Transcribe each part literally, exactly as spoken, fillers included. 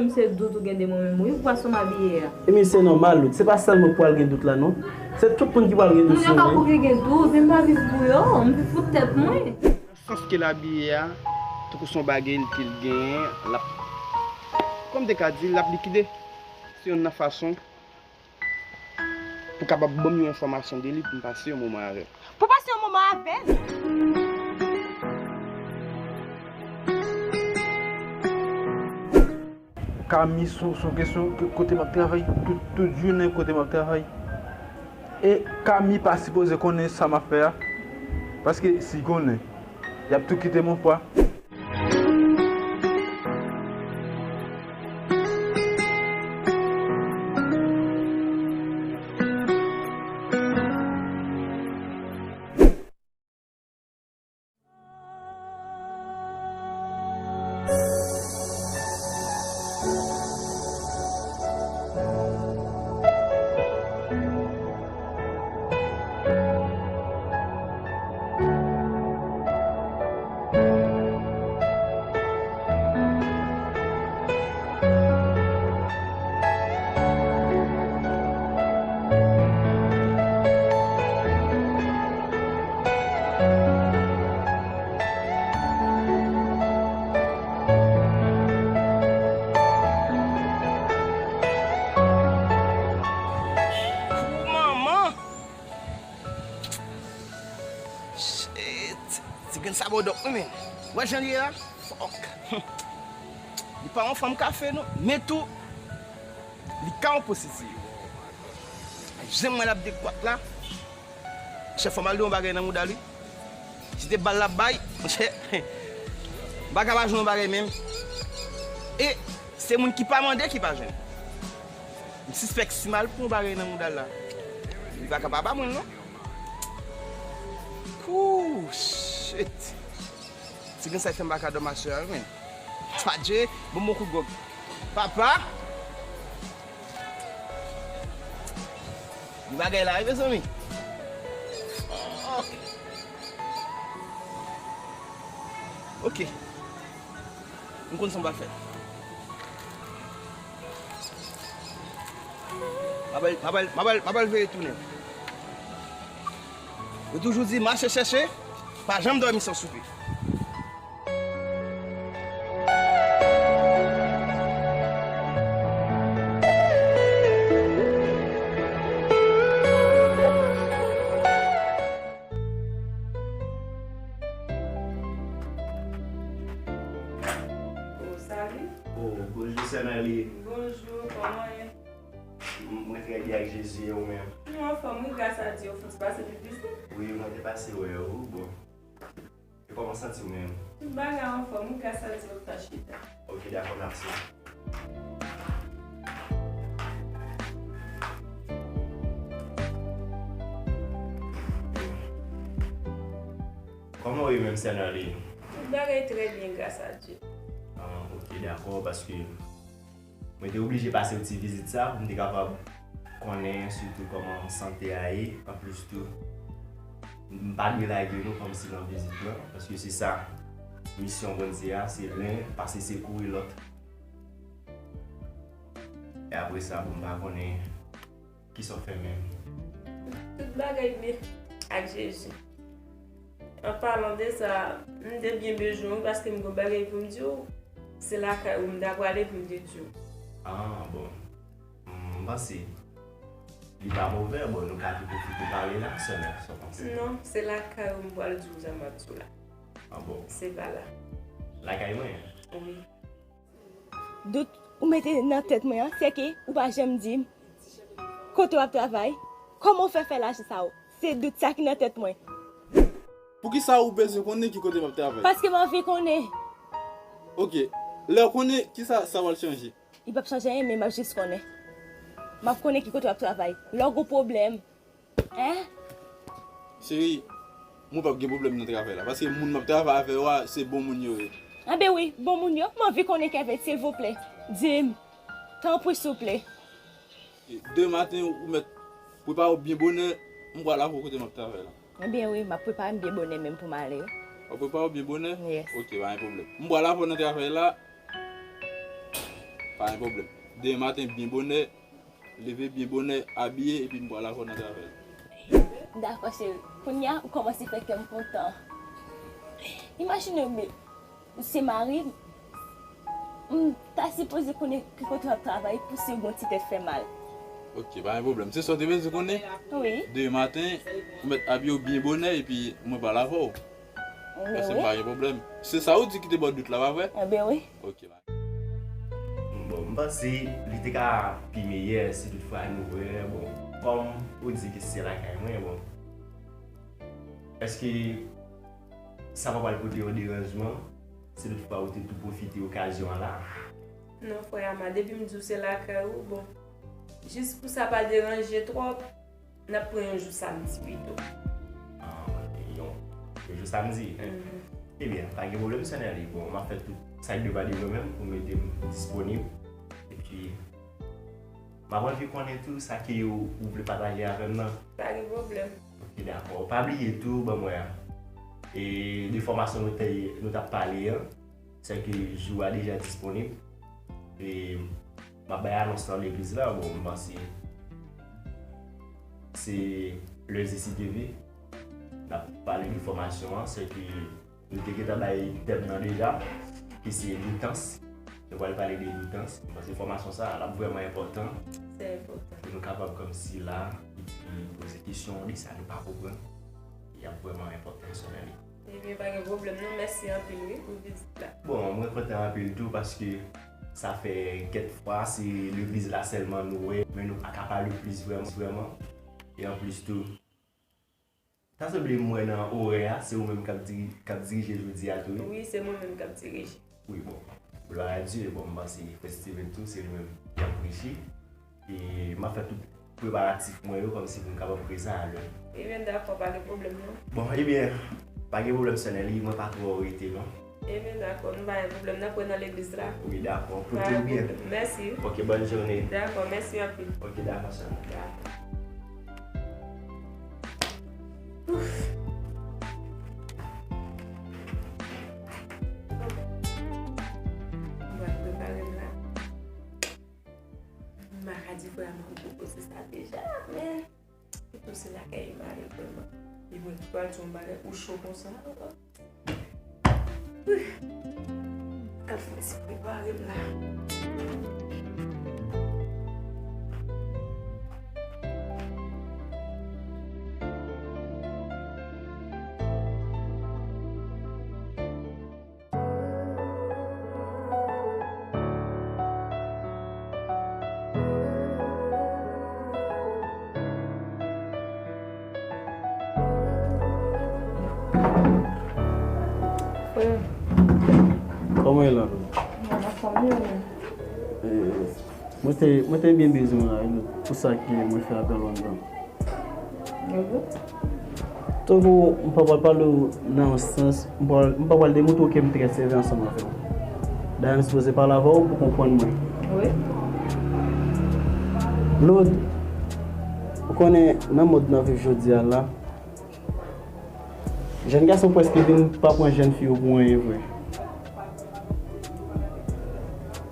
M se dout ou gen de mwen menm wi, pou fason m abiye a. Ebyen, se nòmal, Ruth. Se pa sèlman ou pral gen dout la, non. Se tout moun ki pral gen dout sou ou. Moun yo ka bouke gen dout, men m pa viv pou yo, m viv pou tèt mwen. Nan sans ke l abiye a, tankou se yon bagay ke l genyen, l ap, kòm m te ka di, l ap likide. Se youn nan fason pou w kapab ban m yon enfòmasyon de li pou m pase yon moman avè l. Pou pase yon moman avè l? Kami, se, se yon kesyon ke kote m ap travay, tout, tout jounen kote m ap travay. E Kami pa sipoze konnen sa m ap fè a, paske si l konnen, y ap tou kite m anfwa. Pou manman! Shit! Ti grenn sa bodòk wi, men. Wè jan li ye la? Fuck! Li pa yon fanm kafe, non. Men tou, li ka yon pwostitiye. Jan mwen l ap dekwat la, chèf, fò m al jwe yon bagay nan mouda l wi. Si te bal l ap bay, monchè, m pa ka pa jwe yon bagay menm. E se moun ki pa mande ki pa jwenn. M sispèk si m al pran yon bagay nan mouda l la, li pa ka pa ba mwen l non. Ooh, shit. Ti grenn sa k fè m pa ka dòmi aswè a wi, men. Adje, bon, bon kout gwòg. Papa! Gen bagay la wi, mezanmi. Ok. Ok. M konn sa m pral fè. M ap al, m ap al, m ap al, m ap al veye tounen. Yo toujou di, mache chèche, pa janm dòmi san soupe. Oh, salut. Oh, bonjou, sè Marlie. Bonjou, kòman w ye? M, mwen trè byen ak Jezi, e ou menm? M anfòm, wi, gras a Dye. Ou fouti pase vin vizit? Wi, mwen te pase wè ou, bon. E kòman w santi w menm? Tout bagay anfòm, wi, gras a Dye, ou t ap chita. Ok, dakò, mèsi. Kòman w ye menm, sè Marlie? Tout bagay trè byen, gras a Dye. Ah, ok, dakò, paske mwen te oblije pase yon ti vizit sa pou m te kapab konnen sitou kòman sante a ye. Anplis tou, m pa dwe lage nou kòmsi nan vizit lan, paske se sa misyon Bondye a, se len pase sekoure lòt. E apre sa, bon, m pa konnen kisa w fè menm. Tout bagay byen ak Jezi. An palan de sa, m te byen bezwen w paske m gen yon bagay pou m di w. Se lakay ou m ta prale pou m te di w. Ah, bon. M panse li pa movè, bon, nou ka tou pwofite pale la, sè Mèf, sa w panse? Non, se lakay ou m pral di w sa m ap di w la. Ah, bon. Se pa la. Lakay mwen? Wi. Dout ou mete nan tèt mwen an, se ke ou pa janm di m kote w ap travay, kòman w fè fè lajan sa yo. Se dout sa ki nan tèt mwen. Poukisa ou bezwen konnen ki kote m ap travay? Paske m anvi konnen. Ok. Lè w konnen, kisa sa pral chanje? Li p ap chanje anyen, men m ap jis konnen. M ap konnen ki kote w ap travay. Lè w gen pwoblèm, Hein? Cheri, mwen p ap gen pwoblèm nan travay la, paske moun m ap travay avè yo a, se bon moun yo ye. Anben wi, bon moun yo, m anvi konnen Kevin, silvouplè. Di m. Tanpri, souple. Demen maten, ou mèt prepare w byen bonè, m pral avè w kote m ap travay la. Anben wi, m ap prepare m byen bonè menm pou m ale wi. W ap prepare w byen bonè? Yes. Ok, pa gen pwoblèm. M pral avè w nan travay la. Pa gen pwoblèm. Demen maten, byen bonè, leve byen bonè, abiye, epi m pral avè w nan travay. Dakò, cheri. Kounye a, ou kòmanse fè kè m kontan. Imajine w, men, ou se mari m, m ta sipoze konnen ki kote w ap travay pou si w gen yon ti tèt fè mal. Ok, pa gen pwoblèm. Se sa w te bezwen konnen? Wi. Demen maten, ou mèt abiye w byen bonè, epi mwen pral avè w. Men wi. Paske m pa gen pwoblèm. Se sa ou di ki te ba w dout la, pa vre? Enben wi. Ok, ba. Bon, m panse li te ka pi meyè si toutfwa nou wè, bon, kòm ou di ke se lakay mwen, bon. Èske sa pa pral pote yon deranjman si toutfwa ou te tou pwofite okazyon an la? Non, frè Ama, depi m di w se lakay ou, bon, jis pou sa pa deranje twòp, n ap pran yon jou samdi pito. Ah, ok, yon, yon jou samdi. Mhm. Ebyen, pa gen pwoblèm, sè Nelly. Bon, m ap fè tout sa k dwe pa dwe mwen menm pou mete m disponib. Epi, m ap anvi konnen tou sa ke ou, ou vle pataje avè m nan. Pa gen pwoblèm. Ok, dakò. Pa bliye tou, ban mwen e de fòmasyon nou te, nou t ap pale an. Sèke jou a deja disponib. E m ap bay anons lan legliz la, bon, m panse se lendi si Dye vle. N ap pale de fòmasyon an, sèke nou te gentan bay tèm nan deja, ki se doutans. Nou pral pale de doutans. M panse fòmasyon sa a, l ap vrèman enpòtan. Se enpòtan. Pou nou kapab kòmsi la, epi poze kesyon de sa nou pa konprann. Li ap vrèman enpòtan, sè Nelly. Ebyen, pa gen pwoblèm non, mèsi anpil wi pou vizit la. Bon, mwen kontan anpil tou paske sa fè kèk fwa se legliz la sèlman nou wè, men nou pa ka pale plis vrèman, vrèman. E anplis tou, ta sanble m wè nan orè a, se ou menm k ap diri-, k ap dirije jodi a tou, wi? Wi, se mwen menm k ap dirije. Wi, bon. Glwa a Dye, bon, m panse frè Steven tou, se li menm k ap preche. E m ap fè tout preparatif mwen yo kòmsi pou m kapab prezan a lè. Ebyen, dakò, pa gen pwoblèm non. Bon, ebyen, pa gen pwoblèm, sè Nelly, mwen pa twò rete non. Ebyen, dakò, nou pa gen pwoblèm, n ap wè nan legliz la. Wi, dakò, pote w byen. Pa gen pwoblèm, mèsi. Ok, bòn jounen. Dakò, mèsi anpil. Ok, dakò, sè. Dakò. Ouf. Bon. M pral prepare m la. M pa ka di frè a m pwopoze sa deja, men pito se lakay li m ale vrèman. Li mwen ki pral di yon bagay ou cho konsa. Al fè ti prepare m la. Frè. Kòman e la menm? Mwen anfòm wi, ou menm? Eh, mwen te, mwen te byen bezwen w la wi, pou sa ke mwen fè apèl ou anndan. Tankou m pa pral pale w nan yon sans, m pa, m pa pral demontre w ke m trè sèvi ansanm avè w. Dayè, m sipoze pale avè w pou w konprann mwen. Wi. Lòd, ou konnen nan mond n ap viv jodi a la, jèn gason prèske vin pa pran jèn fi yo pou anyen vre.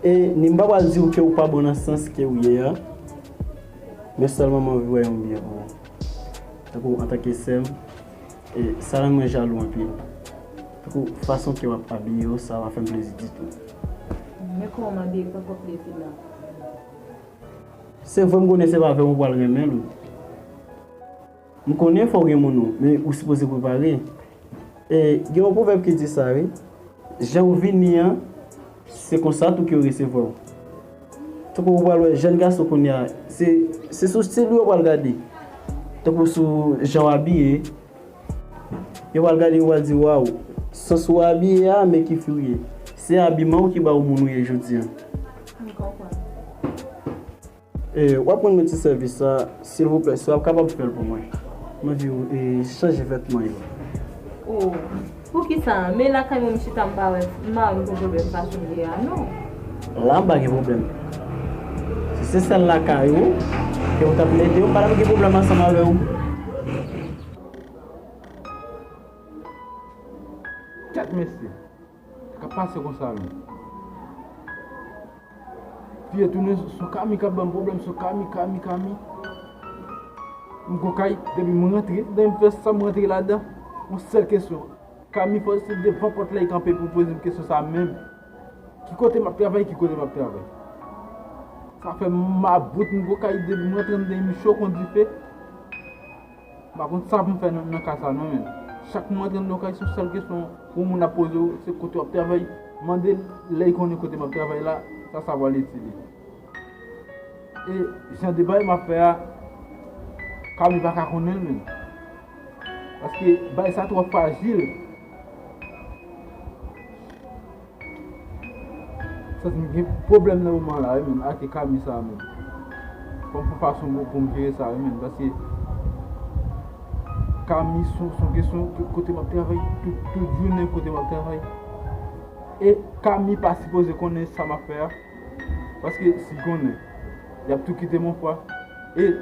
E ni m pa pral di w ke w pa bon nan sans ke w ye a, men sèlman m anvi wè yon byen pou ou. Tankou antanke sè m, e sa rann mwen jalou anpil. Tankou fason ke w ap abiye yo, sa pa fè m plezi ditou. Men kòman m abiye k pa fè w plezi la? Se vre m konnen se pa avè m ou pral renmen l. M konnen fò w gen moun ou, men ou sipoze prepare. E gen yon pwovèb ki di sa wi, jan w vini an, se konsa tou ke yo resevwa w. Tankou ou pral wè jèn gason kounye a, se, se sou stil ou yo pral gade. Tankou sou jan w abiye, yo pral gade, yo pral di, "Waw, sans ou abiye a, men ki fi w ye." Se abiman w ki ba w moun ou ye jodi a. M konprann. E, w ap rann mwen ti sèvis sa, silvouplè, si w ap kapab fè l pou mwen. Mwen di w, e, chanje vètman yo. O, poukisa? Men lakay mwen m chita m pa wè, m pa wè m gen pwoblèm fason m ye a, non. La m pa gen pwoblèm. Si se sèl lakay ou, ke w t ap mete, m pa t ap gen pwoblèm ansanm avè w. Kèt mesye, sa k ap pase konsa menm? Vire tounen, se Kami k ap ban m pwoblèm, se Kami, Kami, Kami. M gon kay, depi m rantre, depi m fè sa m rantre ladan, yon sèl kesyon. Kami, fò se devan pòt la li kanpe pou poze m kesyon sa menm. Ki kote m ap travay, ki kote m ap travay? Sa fè m about, m gon kay, depi m rantre anndan, m cho kon dife. M pa konn sa pou m fè nan, nan ka sa non, men. Chak mwen rantre nan yon kay, se yon sèl kesyon yon moun ap poze w, se kote w ap travay. Mande l lè l konnen kote m ap travay la, sa sa pral itil li. E jan de bagay m ap fè a, Kami pa ka konnen l, men. Paske bagay sa twò frajil. Santi m gen pwoblèm nan moman la, wi, menm, ak Kami sa, menm. Fò m fè fason pou, pou m jere sa, wi, menm, paske Kami se, se yon kesyon, tout kote m ap travay, tout, tout jounen kote m ap travay. E Kami pa sipoze konnen sa m ap fè a, paske si l konnen, l ap tou kite m yon fwa. E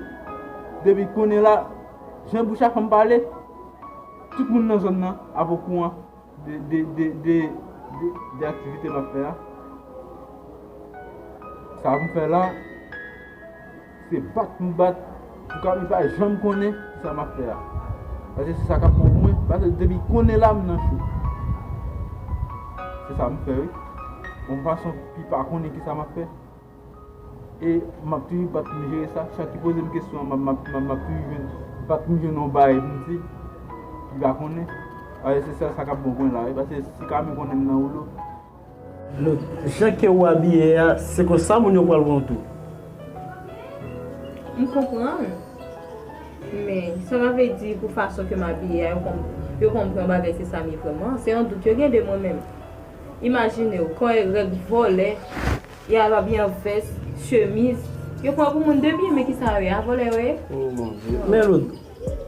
depi konnen la, jan bouch a fè m pale, tout moun nan zòn nan ap okouran de, de, de, de, de, de aktivite m ap fè a. Sa m fè la, se bat m bat pou Kami pa janm konnen kisa m ap fè a. Paske se sa k ap bon pou mwen. Paske depi konnen la, m nan cho. Se sa m fè, wi. Yon fason pou li pa konnen kisa m ap fè. E m ap toujou bat pou m jere sa. Chak ki poze m kesyon an, m ap, m ap, m ap, m ap toujou jwenn, bat pou m jwenn yon bagay pou m di, ki pa konnen. Alò, se sèl sa k ap bon pou mwen la, wi, paske si Kami konnen m nan woulo. Lot, jan ke w abiye a, se konsa moun yo pral wè w tou. M konprann. Men, sa pa vle di pou fason ke m abiye a, yo konn, yo konn pran bagay se sa m ye vrèman. Se yon dout yo gen de mwen menm. Imajine w, kòrèk règ vòlè, y a abiye an vès, chemiz. Yo pran pou moun de byen, men kisa yo ye? A vòlè yo ye? Oh mon Dieu. Men Lod,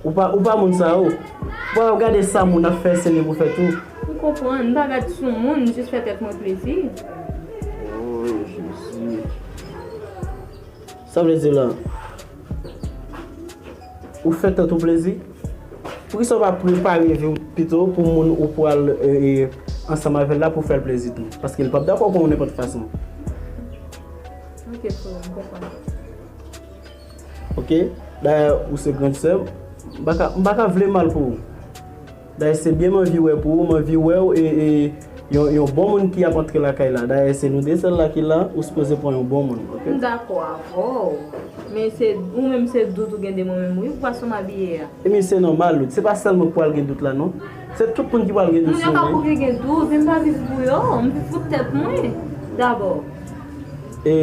ou pa, ou pa moun sa yo. Ou pa gade sa moun ap fè, se li pou fè tou. M konprann, m pa gad sou moun, m jis fè tèt mwen plezi. Oh, Jezi. Sa vle di la, ou fè tèt ou plezi? Poukisa w pa prepare vi w pito pou moun ou pral, e, e, ansanm avè l la pou fè l plezi tou? Paske l p ap dakò pran w nenpòt fason. Ok, frè, m konprann. Ok? Dayè, ou se grann sè m, m pa ka, m pa ka vle mal pou ou. Dayè, se byen m anvi wè pou ou, m anvi wè w, e, e, yon, yon bon moun ki ap antre lakay la. Dayè, se nou de sèl la ki la, ou sipoze pran yon bon moun, ok? M dakò avè w, men se, ou menm se dout ou gen de mwen menm, wi, pou fason m abiye a. Ebyen, se nòmal, Lod. Se pa sèl mwen k pral gen dout la, non. Se tout moun ki pral gen dout sou ou, wi. Moun yo ka pou gen dout, men m pa viv pou yo, m viv pou tèt mwen, dabò. E,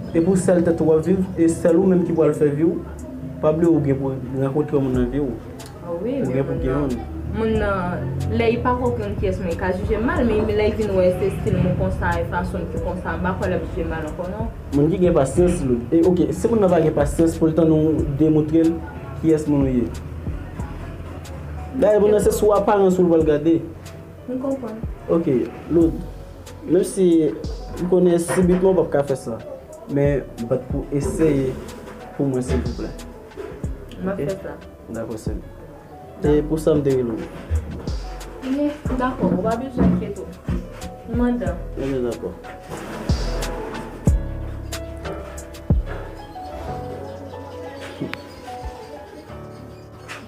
e pou sèl tèt ou w ap viv, e sèl ou menm ki pral fè vi w, pa bliye ou gen pou rankontre yon moun nan vi w. Ah wi, ou gen pou gen youn. Moun nan, lè li pa konprann kiyès mwen, li ka jije m mal, men lè li vin wè se estil mwen konsa, e fason m te konsa, m pa kwè l ap jije m mal ankò, non. Moun ki gen pasyans, Lod. E, ok, si moun nan pa gen pasyans pou l tann ou demontre l kiyès moun ou ye. Dayè, moun nan se sou aparans ou l pral gade. M konprann. Ok, Lod. Menm si m konnen sibitman w p ap ka fè sa, men bat pou eseye pou mwen, silvouplè. M ap fè sa. Dakò, sè m. E pou sa m te rele w. Men, dakò, ou pa bezwen enkyete w. M anndan. Ebyen, dakò.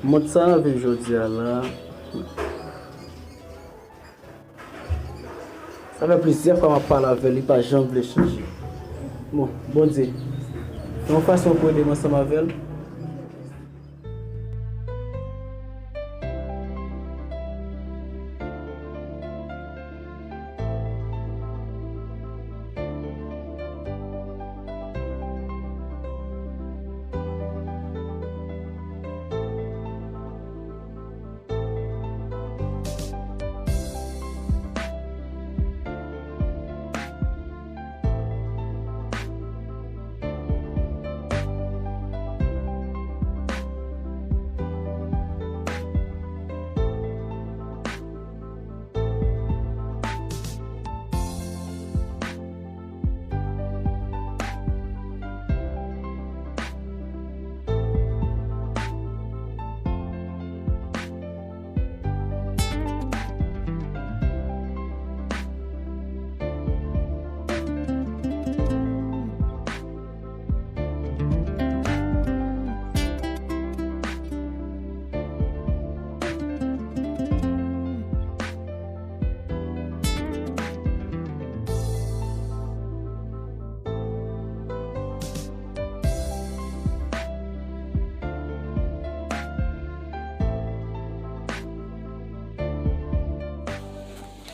Mond sa n ap viv jodi a la, sa fè plizyè fwa m ap pale avè l, li pa janm vle chanje. Bon, Bondye, fè yon fason pou ede m ansanm avè l.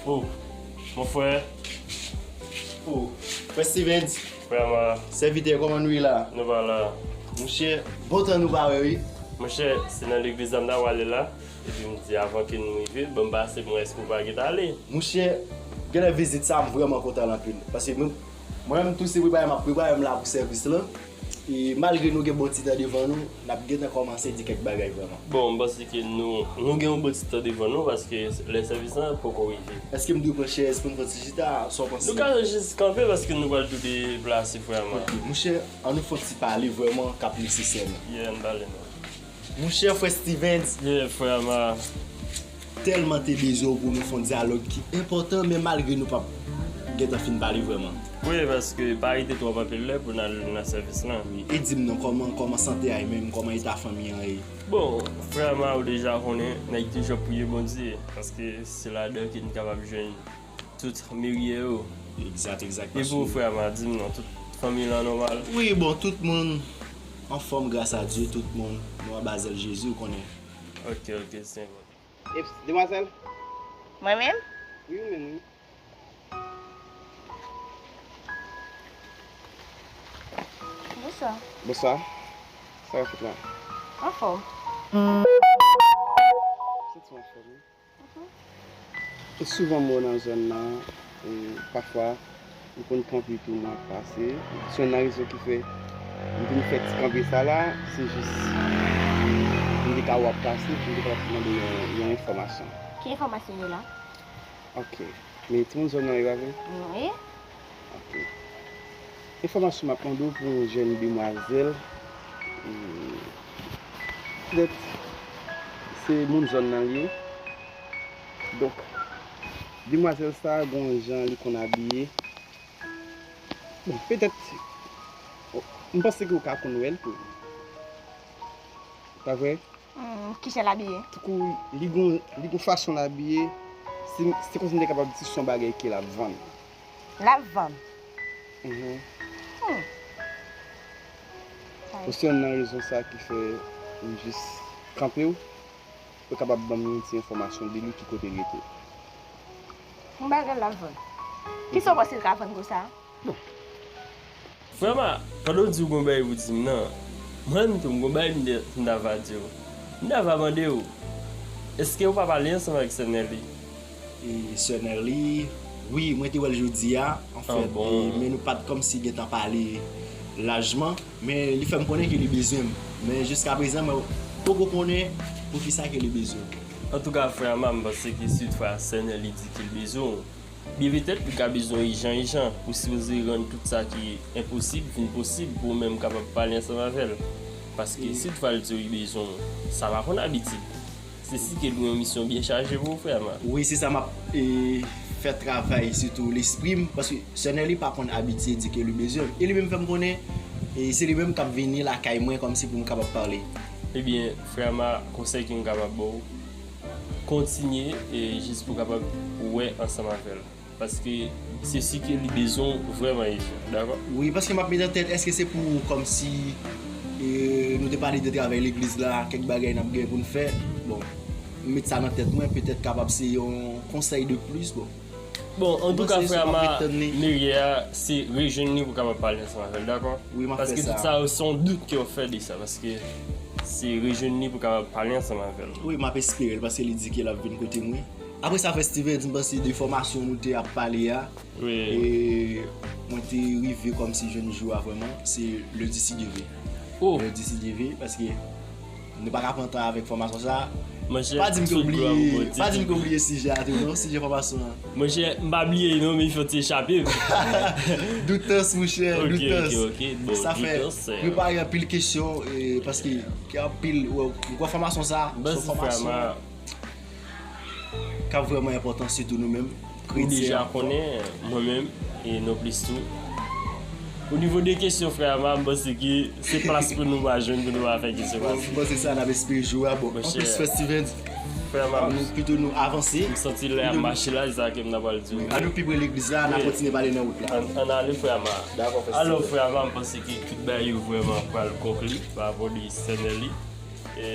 Oh, mon frè. Oh, frè Stevens. Frè Amar. Sèvitè, kòman nou ye la? Nou pa la. Monchè, bon tan nou pa wè, wi. Monchè, se nan legliz la m ta prale la. Epi m di, avan ke nou rive, ban m pase pou m wè èske ou pa gentan ale. Monchè, genlè vizit sa, m vrèman kontan l anpil. Paske mwen, mwen menm tou, se prepare m ap prepare m la pou sèvis lan. E malgre nou gen bon ti tan devan nou, n ap gentan kòmanse di kèk bagay vrèman. Bon, m panse ke nou, nou gen yon bon ti tan devan nou paske lè sèvis lan poko rive. Èske m dwe pran chèz pou n fè ti chita? Sa w panse? Nou ka jis kanpe paske nou pral tou deplase vrèman. Ok, monchè, ann nou fè yon ti pale vrèman k ap nesesè, non. Yeah, ann pale, non. Monchè, frè Stevens. Yeah, frè Amar. Tèlman te bezwen w pou nou fè yon dyalòg ki enpòtan, men malgre nou p ap gentan fin pale vrèman. Wi, paske pa rete twòp anpil lè pou n al nan sèvis lan. Wi, e di m non, kòman, kòman sante a ye menm, kòman eta fanmi an ye? Bon, frè Amar, ou deja konnen, nèg toujou ap priye Bondye, paske se ladan ke n kapab jwenn tout merye yo. Egzak, egzak. E pou ou, frè Amar, di m non, tout fanmi lan nòmal? Wi, bon, tout moun anfòm, gras a Dye, tout moun, nou anba zèl Jezi, ou konnen. Ok, ok, se enpòtan. Eps, demwazèl? Mwen menm? Wi, ou menm, wi. Bonswa. Bonswa. Sa w ap fè la? Anfòm. Santi w anfòm, wi. Mhm. E souvan mwen nan zòn nan, e pafwa, m konn kanpe tou, mwen ap pase. Se youn nan rezon ki fè m vin fè ti kanpe sa la, se jis m te ka wè w ap pase, pou m te kapab mande yon, yon enfòmasyon. Ki enfòmasyon w ye la? Ok. Men timoun zòn nan yo, pa vre? Wi. Ok. Enfòmasyon m ap mande w pou yon jèn demwazèl. Hmm. Petèt se moun zòn nan li ye. Donk, demwazèl sa a, gon jan li konn abiye. Bon, petèt, m panse ke w ka konn wè l tou. Pa vre? Hmm, kijan l abiye? Tankou li gon, li gon fason l abiye, se, se kòmsi m te kapab di se yon bagay ke l ap vann. L ap vann? Mhm. Hmm. Bon, se youn nan rezon sa ki fè m jis kanpe w, pou w kapab ban m yon ti enfòmasyon de li, ki kote l rete. Yon bagay l ap vann. Kisa w panse l ka vann konsa? Bon. Frè Amar, pandan w di w gon bagay pou di m nan, mwen menm tou m gon bagay m de-, m ta va di w. M ta va mande w, èske w pa pale ansanm avèk sè Nelly? E sè Nelly, wi, mwen te wè l jodi a, anfèt, bon. E, men nou pa t kòmsi gentan pale lajman, men li fè m konnen ke li bezwen m. Men jiskaprezan, mwen poko konnen poukisa ke li bezwen m. Antouka, frè Amar, m panse ke si toutfwa sè Nelly di ke l bezwen w, byen petèt li ka bezwen w ijan ijan, ou sipoze rann tout sa ki enposib vin posib pou ou menm kapab pale ansanm avè l. Paske si toutfwa l di w li bezwen w, sa pa konn abitid. Se si ke l gen yon misyon byen chaje pou ou, frè Amar. Wi, se sa m ap, e, fè travay, sitou lespri m, paske sè Nelly pa konn abitye di ke li bezwen m. E li menm fè m konnen, e, se li menm k ap vini lakay mwen kòmsi pou m kapab pale. Ebyen, frè Amar, konsèy ke m kapab ba w, kontinye, e, jis pou w kapab wè ansanm avè l. Paske se si ke li bezwen w vrèman ijan, dakò? Wi, paske m ap met nan tèt, èske se pou kòmsi, e, nou te pale de travay legliz la, kèk bagay n ap gen pou n fè. Bon, m met sa nan tèt mwen, petèt kapab se yon konsèy de plis, bon. Bon, antouka, frè Amar, merye a, se rejwenn li pou w kapab pale ansanm avè l, dakò? Wi, m ap fè sa. Paske tout sa yo se yon dout ke w fè de sa, paske se rejwenn li pou w kapab pale ansanm avè l. Wi, m ap espere l, paske li di ke l ap vin kote m, wi. Apre sa, frè Stevens, m panse de fòmasyon nou te ap pale a, wi, e mwen te rive kòmsi jwenn jou a vrèman, se lendi si Dye vle. Oh. Lendi si Dye vle, paske nou pa ka pran tan avèk fòmasyon sa. Monchè, pa di m ke w bliye, pa di m ke w bliye sijè a tou, non, sijè fòmasyon an. Monchè, m pa bliye non, men fò ti echape m. Doutans, monchè, doutans. Ok, ok, ok. Bon, sa fè, doutans, e, prepare anpil kesyon, e, paske gen anpil, wè, ou kwè fòmasyon sa, se yon fòmasyon k ap vrèman enpòtan, sitou nou menm, kretyen. Ou deja konnen, mwen menm, e non plis tou. O nivo de kesyon, frè Amar, m panse ke se plas pou nou pa jwenn, pou nou pa fè kesyon pase. M panse sa, n ap espere jou a. Bon, anplis, frè Stevens, frè Amar, nou pito nou avanse. M santi lè ap mache la, se sa ke m ta pral di w. An nou pi pre legliz la, n ap kontinye pale nan wout la. Ann, ann ale, frè Amar. Dakò, frè Stevens. Alò, frè Amar, m panse ke tout bagay yo vrèman pral konkli pa rapò de sè Nelly. E,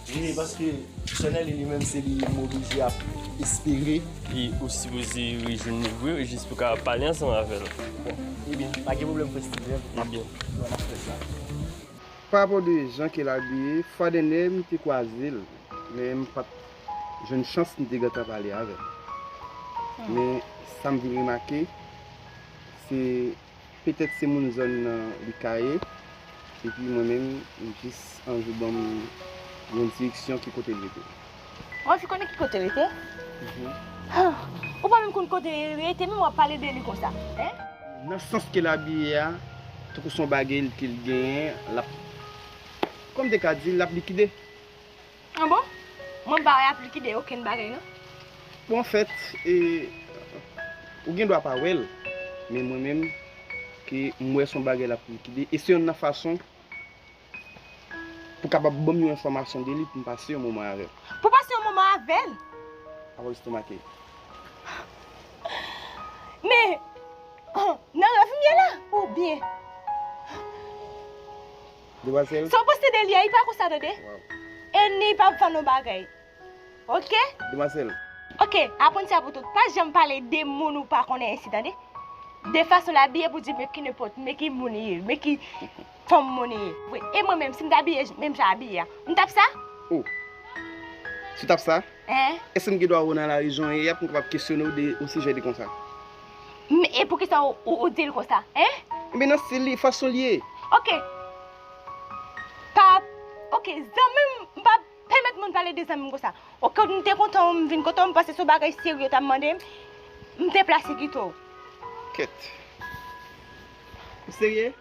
Wi, paske Chanel li menm se li m oblije ap espere. Li ou sipoze rejwenn li vre, jis pou kapab pale ansanm avè l. Bon, ebyen, pa gen pwoblèm frè Steven. Ebyen. Bon, n ap fè sa. Pa rapò de jan ke l abiye, fwa dènye m te kwaze l, men m pa t jwenn chans m te gentan pale avè l. Men sa m vin remake, se petèt se moun zòn nan li ka ye, epi mwen menm, m jis anvi ban m yon direksyon ki kote l rete. Ou anvi konnen ki kote l rete? Ou pa menm konn kote l rete, menm w ap pale de li konsa, en? Nan sans ke l abiye a, tankou se yon bagay ke l genyen, l ap, kòm m te ka di, l ap likide. Ah bon? Mwen pa wè y ap likide okenn bagay, non. Bon, anfèt, e, ou gen dwa pa wè l, men mwen menm, ke m wè se yon bagay l ap likide, e se youn nan fason pou kapab ban m yon enfòmasyon de li pou m pase yon moman avè l. Pou pase yon moman avè l? Avan l estomake. Men, nan rèv m ye la, oubyen? Demwazèl. Sa w panse de li a, li pa konsa, tande? Waw. E ni pa fè nou bagay. Oke? Demwazèl. Oke, aprann sa pou tout. Pa janm pale de moun ou pa konnen ensi, tande? De fason l abiye pou di, men ki nenpòt, men ki moun li ye, men ki fòm moun li ye. Wi, e mwen menm, si m t abiye menm jan abiye a, m t ap sa? Oh. Si w t ap sa? Hein? Èske m gen dwa wè w nan lari jan w ye a pou m kapab kesyone w de, osijè de konsa? M, e poukisa ou, ou, ou di l konsa? Hein? Men nan stil li, fason l ye. Oke. Pa, oke, zanmi m, m pa pèmèt moun pale de zanmi m konsa. Oke, m te kontan m vin kote w, m panse se yon bagay serye w t ap mande m. M deplase kite w. Kèt. Ou serye?